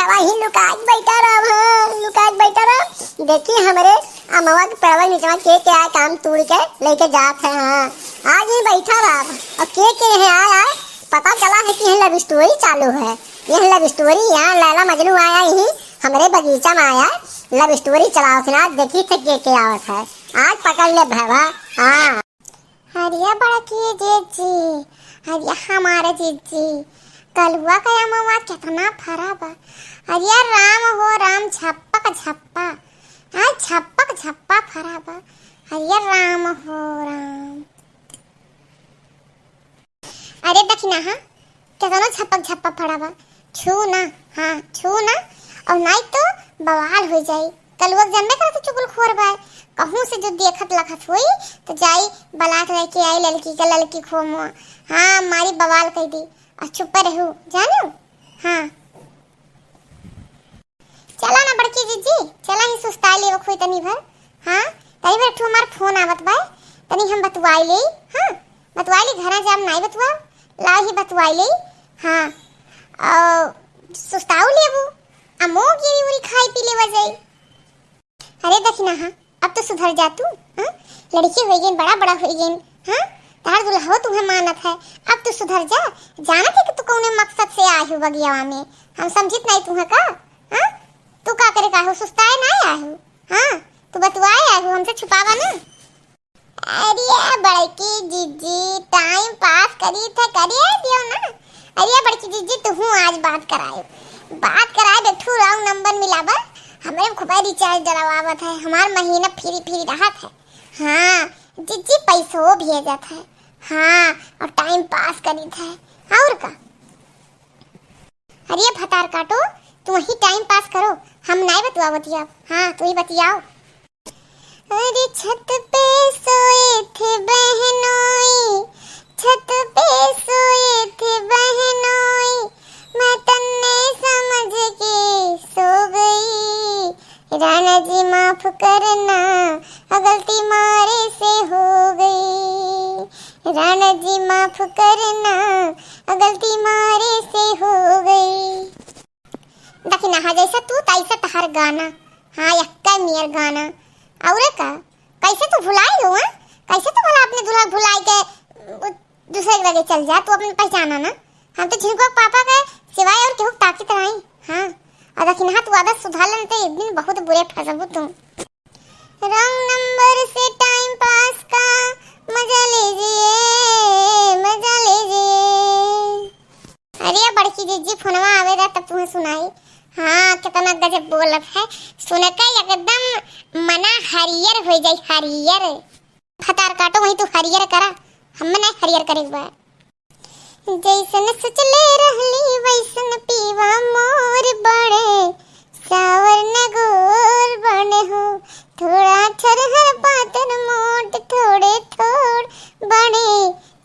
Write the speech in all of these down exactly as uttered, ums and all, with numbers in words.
वही लुकात बैठा रहा, हाँ, लुकात बैठा रहा। देखी हमरे अमवा के पेड़वा निचवा के क्या काम तोड़ के लेके जात है, हाँ। आज ही बैठा रहा। और के के है आया, आया, पता चला है कि यह love story चालू है। यह love story यहाँ लैला मजनू आया, यही हमरे बगीचा में आया, love story चलावत है। आज देखी थे के के आवत है, आज पकड़ ले भैया, हाँ। अरे बड़की जिज्जी, अरे हमारे जिज्जी, कलुआ के अमवा केतना फरा बा। अरे राम हो राम, झप्पक झप्पा, हाँ, झप्पक झप्पा फरा बा। अरे राम हो राम। अरे दखिनहा, केतनो झपक झप्पा फरा बा, छू ना, हाँ, छू ना, और नाई तो बवाल हो जाई। कलुआ के जनबे करत चुगलखोर बाय, कहूँ से जो देखत लखत होई, तो जाई बलात लेके आई ललकी के, ललकी खोमो, हाँ, मारी बवाल कह दी, और चुप रहू, जानू, हाँ। चला ना बड़की जिज्जी, चला ही सुस्ताई लेवक होई तनी भर। हाँ, तनी भर ठू हमार फोन आवत बा, तनी हम बतुआई लेई। हाँ, बतुआई लेई, घरा जाम नाई बतुआ, ला ही बतुआई लेई। हाँ, और सुस्ताऊ लेबू, अमो गिरी उरी खाई पी लेवा जाई। अरे दखिनहा, अब तो सुधर जा तू, हाँ? लड़की होई गईन, बड़ा बड़ा होई गईन, हाँ? तार दुल्हो तुम्हें मानत है, अब तू सुधर जा। जानत है कि तू कौने मकसद से आए हो बगियावा में, हम समझित नहीं तुम्हें का, हाँ? तू का करे का हो, सुस्ताए ना आए हो, हाँ? तू बतुआए आए हो, हमसे छुपावा ना। अरे बड़की जिज्जी, time pass करी थे, करिए दियो ना। अरे बड़की जिज्जी, तू हूँ आज बात कराए, बात कराए, बैठू wrong number मिलाबा, हमरे खूबे recharge डलवावत है, हमार महीना free free रहत है। हाँ जिज्जी, पैसो भेजत है, हाँ, और time pass करी थे, और का। अरे भतार काटो, तू वही time pass करो, हम नाई बतुआवत अब, हाँ, तू ही बतियाओ। अरे छत पे सोए थे बहनोई, छत पे सोए थे बहनोई, मैं तन्ने समझ के सो गई। राणा जी माफ करना, गलती मारे से हो गई। राणा जी माफ करना, गलती मारे से हो गई। दखिनहा, जैसा तू तैसा तहार गाना। हाँ, यक्का नियर गाना। और का? कैसे तू भुलाई हो, हाँ? कैसे तू भला अपने दुल्हा भुलाई के, उ, दूसरे के लगे चल जा, तू अपने पहचाना ना। हम तो झिनकुआ पापा के सिवाय और केहू ताकत रही। हाँ, और दखिनहा, तू आदत सुधार लेन तो एक दिन बहुत बुरे फंसबू तू। Wrong number से time pass का मजा लीजिए, मजा लीजिए। अरे बड़की जिज्जी, फोनवा आवे दा तब तुम्हें सुनाई। हाँ, कितना गजब बोलत है, सुन के एकदम मना हरियर हो जाई, हरियर। भतार काटो, वहीं तू हरियर करा, हमें नहीं हरियर करे के बा। जैसन सोचले रहली वैसन पीवा मोर बने, सावर न गोर बने हो। थोड़ा छरहर पातर मोट थोड़े थोड़ बने,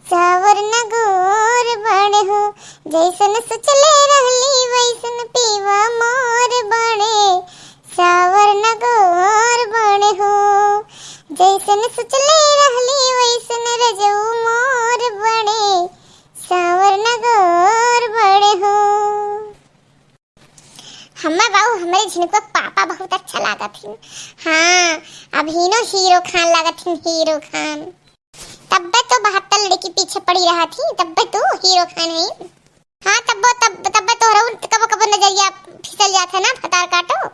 सावर न गोर बने हो। जैसन सोचले रहली वैसन पीवा मोर बने, सावर न गोर बने हो। जैसन सोचले रहली वैसन रजऊ मोर बने, सावर न गोर बड़े हो। हम्मा बाऊ, हमरे झिनकुआ पापा बहुत अच्छा लागत हिन। हाँ, अभिनो हीरो खान लागत हिन, हीरो खान। तब्बे तो बहत्तर लड़की पीछे पड़ी रहत ही, तब्बे तो हीरो खान है। हाँ, तब्बो, तब, तब्बे तोहरऊ कबो, कबो नजरिया फिसल जात है ना, भतार काटो।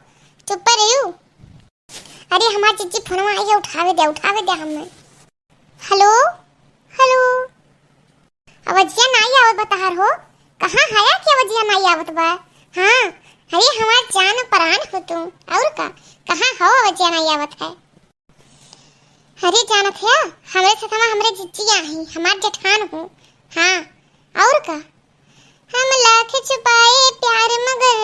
चुप्पे रहियो। अरे, हमार जिज्जी फोनवा आई है, उठावे दे, उठावे दे हमें। हेलो, हेलो। अवजिया नाई आवत बा तहार हो? कहाँ हया कि अवजिया नाई आवत बा? हाँ, अरे हमार जान परान हो तू, और का? कहाँ हो अवजिया नाई आवत है? अरे जानत है, हमरे साथ हमार, हमरे जिज्जी आई, हमार जेठान हो। हाँ, और का? हम लाख छुपाए प्यार मगर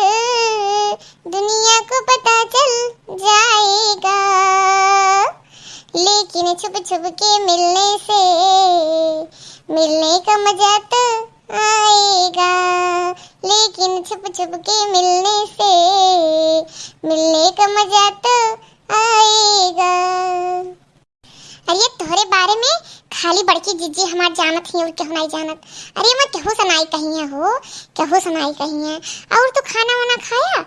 दुनिया को पता चल जाएगा, लेकिन छुप छुप के मिलने से मिलने का मजा तो आएगा, लेकिन छुप छुप के मिलने से मिलने का मजा तो आएगा। अरे तोहरे बारे में खाली बड़की जिज्जी हमार जानत ही और केहू नाई जानत। अरे मैं केहू से नाई कही है हो, केहू से नाई कही है। और तू खाना वाना खाया?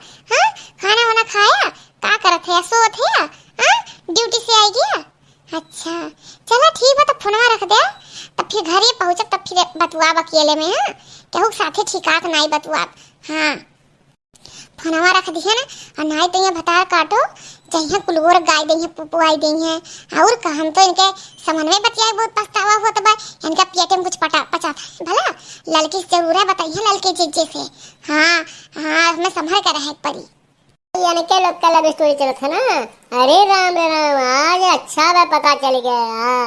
बतुआब अकेले में, हाँ, केहू के साथे ठिकात नाई बतुआब। हाँ, फोनवा रख दिहे ना, और नाई तो ये भतार काटो, जइहे कुलगोर गाय दइहे, पुपुआई दइहे। और का, हम तो इनके समन में बतियाए बहुत पछतावा होत बा, इनका पेटे में कुछ पटा पचात है भला। ललकी से जरूर है, बताइए ललकी जीजे से। हाँ, हाँ, हमें संभल कर रहे परी। इनके लोग का लव स्टोरी चलत है ना। अरे राम रे राम, आज अच्छा बा पता चल गया।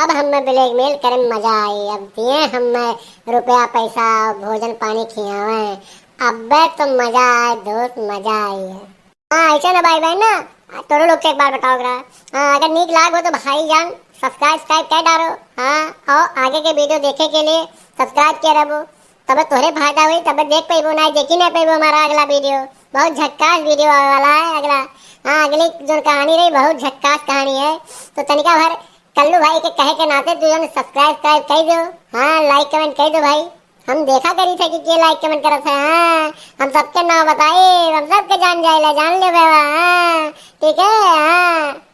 अब हमें ब्लैकमेल करे में मजा आई, अब दिए हमें रुपया पैसा, भोजन पानी खियावे। अबे तो मजा आए दोस्त, मजा आई है। हाँ, ऐसे ना भाई बहन ना, तोरो लोग के एक बार बताओ करा। हाँ, अगर नीक लाग हो तो भाई जान सब्सक्राइब कर डारो। हाँ, और आगे के वीडियो देखे के लिए सब्सक्राइब किए रहबो, तबे तोहरे फायदा होई, तबे देख पैबो, ना देखी ना पैबो हमारा अगला वीडियो। बहुत झक्कास वीडियो आवे वाला है अगला। हाँ, अगली जो कहानी रही बहुत झक्कास कहानी है, तो तनिका भर कल्लू भाई के कहे के नाते तू जौन सब्सक्राइब कर दो, हाँ, लाइक कमेंट कर दो भाई। हम देखा करी थे कि के लाइक कमेंट करत है, हाँ, हम सबके नाम बताए, हम सबके जान जाए, जान ले बाबा, हाँ, ठीक है, हाँ।